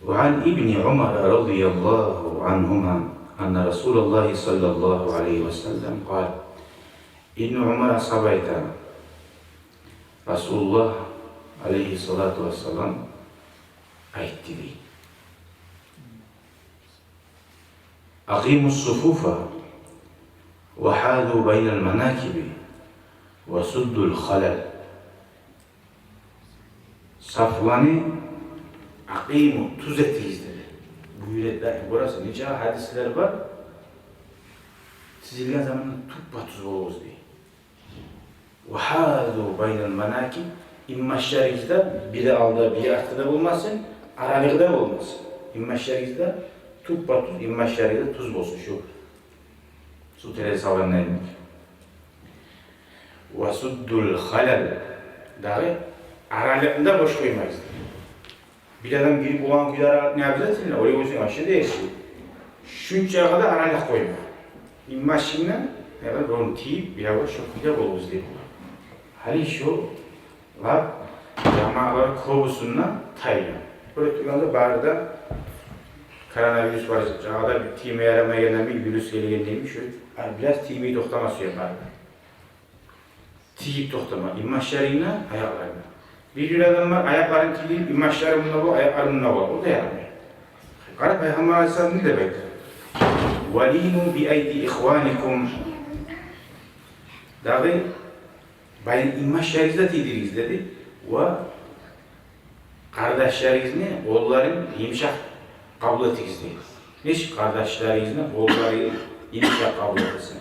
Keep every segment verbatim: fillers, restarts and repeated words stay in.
وعن ابن عمر رضي الله عنهما أن رسول الله صلى الله عليه وسلم قال. Ибну Умар асгьаба айта, Расулуллагь алейгьиссалату вассалам айтды дей: أقيموا الصفوف وحاذوا بين المناكب وسدوا الخلل. Сафланы акъиму, тюз этигиз деди. Буюрду да, гёресен, нече гьадислер бар. Тизилген заманда тюппе-тюз болугъуз дей. وحاذوا بين المناكب, инбашларыгъыз да бири алда, бири артда да болмасын, аралыгъы да болмасын. Инбашларыгъыз да тюппе-тюз, инбашларыгъыз да тюз болсун, шу сув терези салгъанда йимик. وسدوا الخلل, дагъы аралыкъны да бош къоймагъыз. Бир адам гирип болагъан кюйде аралыкъ не обязательно, олай болса вообще дерси. Шунча къадар аралыкъ къойма. Инбашынга, яда бирин тийип, биревге шо кюйде болугъуз дей. Гьали шо лап жамагьатлар кёбюсюнде тайыла. Бир тургъанда бары да коронавирус бар, жагъада бир тийме ярамайгъан, бир вирус гелген дейми, шо, а, бираз тиймей токътама сюе бары да. Тийип токътама инбашларынга, аякъларынга. Бир-бир адам бар, аякъларын тийдирип, инбашлары мунда бола, аякълары мунда бола. О да ярамай. Къара, Пайхаммар алейгьиссалам не деп айтды? ولينوا بأيدي إخوانكم. Дагъы бай-, инбашларыгъызны да тийдиригиз деди. Ва къардашларыгъызны къолларын йымышакъ къабул этигиз дей. Нечик къардашларыгъызны къолларын йымышакъ къабул этесен?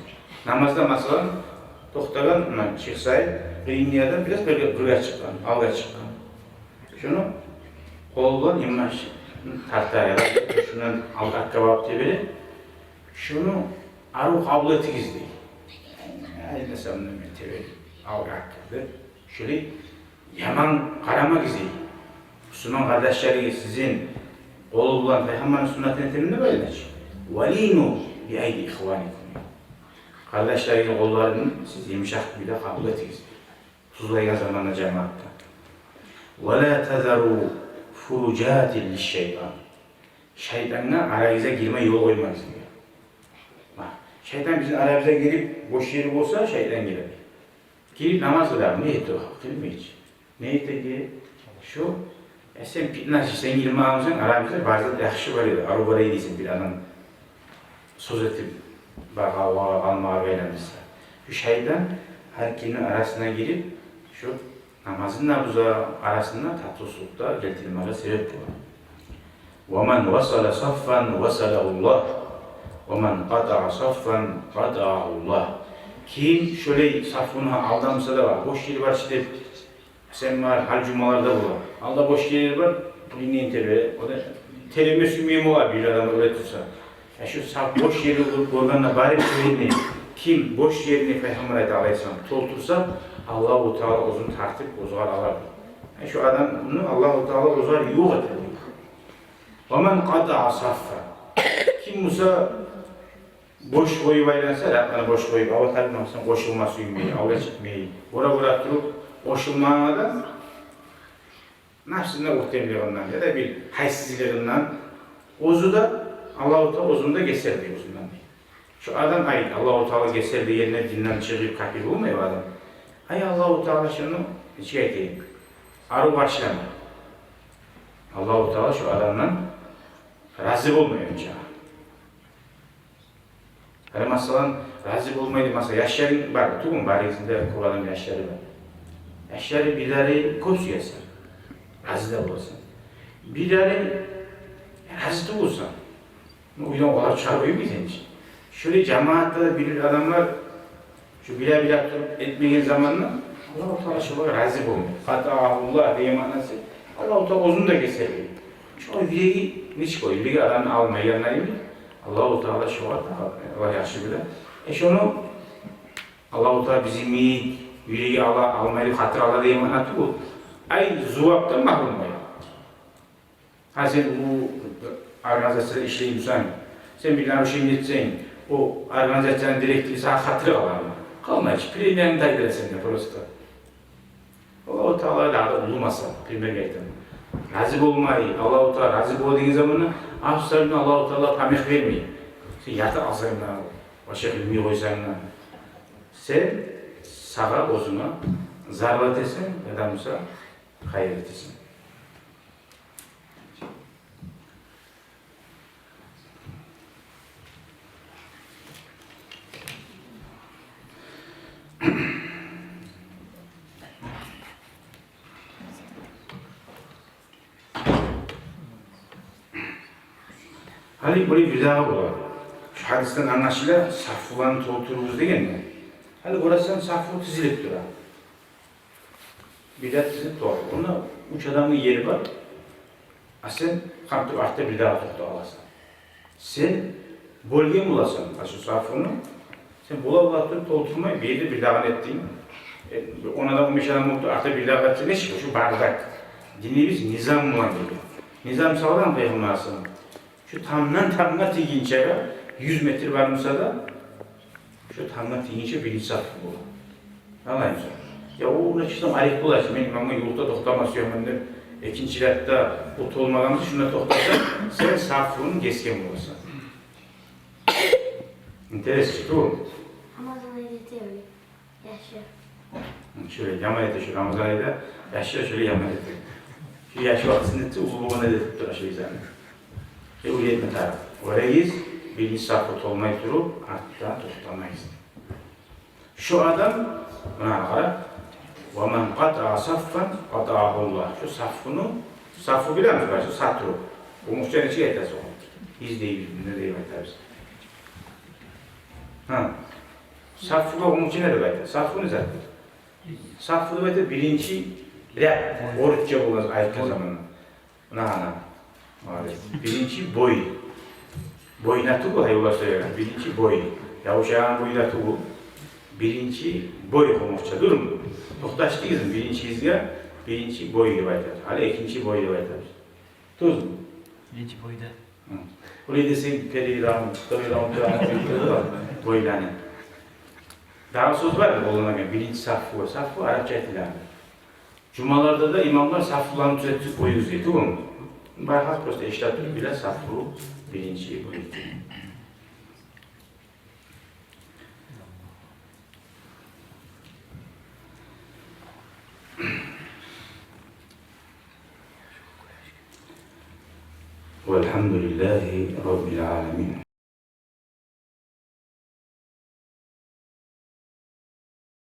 Намазда, масала, токътагъан, муна, Шейх Саид, къыйын ниятдан бираз къыргъа, къыргъа чыкъгъан, алгъа чыкъгъан. Шону къолу булан йымышакъ тарта, яда шундан алгъа артгъа барып тебере. Шону арив къабул этигиз дей. Ай, не сам мен теберейим, алгъа артгъа деп. Шолай яман къарамагъыз дей. Мусулман къардашларыгъыз сизин къолу булан, Пайхаммарны суннатын этемен деп айта чы. ولينوا بأيدي إخوانكم. Къардашларыгъызны къолларын сиз йымышакъ кюйде къабул этигиз. Тюзлейген заманда жамагьатда. ولا تذروا فرجات للشيطان. Шайтангъа арагъызгъа гирме ёл къоймагъыз дей. Бакъ, шайтан бизин арабызгъа гирип, бош ери болса, шайтан гире. Гирип намаз къыла, не эте о? Къылмай чы. Не этеге? Шо, э, сен питначы, сен гирмегенсен, арабызда бар зат яхшы бар эди, арив бар эди дейсен, бир адам сёз этип, багъа, вагъа, къалмагъа айландырса. Шу шайтан гьар кимни арасына гирип, шу намазын да буза, арасына татывсузлукъ да гелтирмеге себеп бола. ومن وصل صفا وصله الله، ومن قطع صفا قطعه الله. Ким шолай сафны алдамаса да, бош ери бар чы деп, сен бар, гьар жумаларда бола. Алда бош ери бар, бу иннен тебе, о да теберме сюймей бола, бир адам оьле турса. Я шу саф бош ери гёр-, гёргенде барып, шо ерни, ким бош ерни, Пайхаммар айта алайгьиссалам, толтурса, Аллагьу Таала оьзюн тартып, оьзюгер алар. Я шу адамны Аллагьу Таала оьзюгер ювукъ этер. ومن قطع صفا. Ким буса бош къоюп айланса, ракъаны бош къоюп, аватарына, масала, къошулма сюймей, алгъа чыкъмай, гёре-гёре туруп, къошулмагъан адам, напсыны оьктемлигинден яда бир гьайсызлыгъындан, оьзю де, Аллагьу Таала оьзюн де гесер дей оьзюнден дей. Шу адам, ай, Аллагьу Таала гесер дегенде динден чыгъып капир болмай бу адам. Ай, Аллагьу Таала шуну, нечик айтайым, арив къаршылама. Аллагьу Таала шу адамдан рази болмай онча. Гьали, масала, рази болмай деп, масала, яшларынг бар, тюгюлмю, барыгъызны да кёп адам яшлары бар. Яшлары бирлери кёп сюесен, рази де боласан. Бирлери рази тюгюлсен, ну, уьйден къувуп чыгъарып къоймайсан чы. Шолай жамагьатда бир адамлар шу бир-бир туруп этмеген заманда Аллагьу Таала шолагъа рази болмай. قطعه الله деген маънасы, Аллагьу Таала оьзюн де гесер дей. Шо юреги нечик о, юреги адамны алмай, янына йимик, Аллагьу Таала шогъар да, Аллагь яхшы биле. Э, шону Аллагьу Таала бизин йимик юреги ала, алмай деп хатири ала деген маъна тюгюл. Ай, зувапдан магьрум болма. Гьа, сен бу организацияда ишлеймисен, сен бир нарушение этсенг, о организацияны директору сагъа хатири къаламы? Къалмай чы, премияны тайдырасан да просто. Аллагьу Таала дагъы да уллу масала, пример айтаман. Рази болмай, Аллагьу Таала рази бола деген заманда абсолютно Аллагьу Таала тамекъ бермей. Сен ята алсанг да, башгъа билмей къойсанг да, сен сагъа оьзюнге зарал этесен, яда буса хайыр этесен. Гьали булай бир дагъы бола. Шу гьадисден англашыла, саффуланы толтуругъуз дегенде. Гьали гёресен, саффу тизилип тура. Бир де тизилип тура. Онда уьч адамны ери бар. А сен къамтып артда бир дагъы токътап аласан. Сен бёлген боласан, а шу саффуну сен бола-бола туруп толтурмай, бир ерде бир дагъы этдинг. Э, он адам, он беш адам болуп тура, артда бир дагъы этсенг, нечик? Шу бардак. Динибиз низам булан гелген. Низам салгъан Пайхаммарыбыз. Шу тамдан тамгъа тийгинче, юз метр бар буса да, шу тамгъа тийгинче биринчи саф бола. Алаймысан? Я, о, муна чыкъсам, арек болачы, мен имамгъа ювукъда токътама сюемен деп, экинчи рядда бу толмагъан буса, шунда токътасанг, сен саффуну гесген боласан. Интересно, ту? Рамазан айда этемен. Яшы. Шолай яман эте шу Рамазан айда, яшы шолай яман эте. Шу яш вакътисинде этсе, уллу болгъанда да этип тура шу изаны. Э, уьйретме тарыкъ. Гёрегиз, биринчи саффу толмай туруп, артда токътамайсыз. Шу адам, муна къара, «Ва ман къатаа саффан, къатаагьуллагь». Шу саффуну, саффу билемиз, бар шу сатру. Къумукъча нечик айтасыз огъар? Биз дейбиз, не деп айтабыз? Гьа. Саффугъа къумукъча не деп айта? Саффу не зат? Саффу деп айта биринчи ряд, орусча болгъан айтгъан заманда. Муна, муна. Молодец. Биринчи бой. Бой не тюгюл, гьайванлар сёйлеген. Биринчи бой. Ябушагъан бой да тюгюл. Биринчи бой къумукъча, дюрмю? Токъташдыгъызмы? Биринчи изге, биринчи бой деп айтабыз. Гьали экинчи бой деп айтабыз. Тюзмю? Биринчи бойда. Гьы. Олай десенг, перирам, перирам, перирам, бойланы. Дагъы сёз бар, къолланагъан, биринчи саффу, саффу арапча айтылагъан. Жумаларда да имамлар саффуланы тюзетип къоюгъуз дей, тюгюлмю? Бар халкъ просто эшитип туруп биле, саффу биринчи бой. والحمد لله رب العالمين.